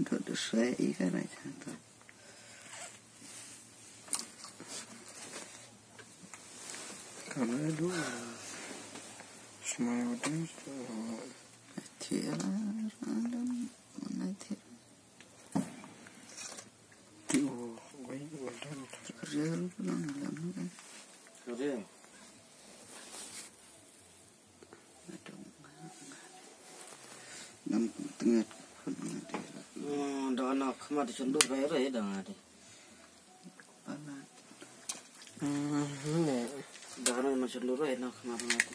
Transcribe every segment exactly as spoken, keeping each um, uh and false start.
To, to, sai i ka rai ta to. Kamera dulu. Smile dance. Nanti lah, nanti. Ti, oh, wait, well done. Real, real, real. Real. Ngam tnget khun ngate. Hmm, da na khmat chundur bai re da ngate. Palat. Hmm, ne. Da na ma chundur bai na khmat ngate.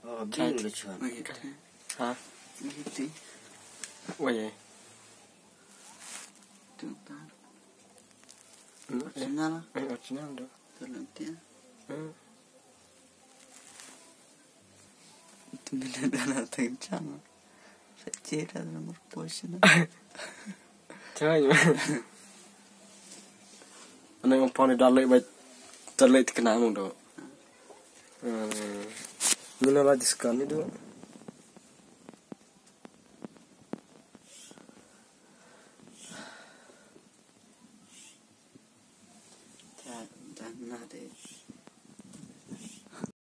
Oh, bing le chuan. Lagi ti. Ha? Lagi ti. Wei. Tu ta. Hmm, eh. Original. Eh, original tu. Tu lang ti. Hmm. Tu mina dana tengchang. Sa cira nomor pos na. Chai. Ana ngam pon dalai bai dalai tikna mo do. Eh, mina la diskan ni do.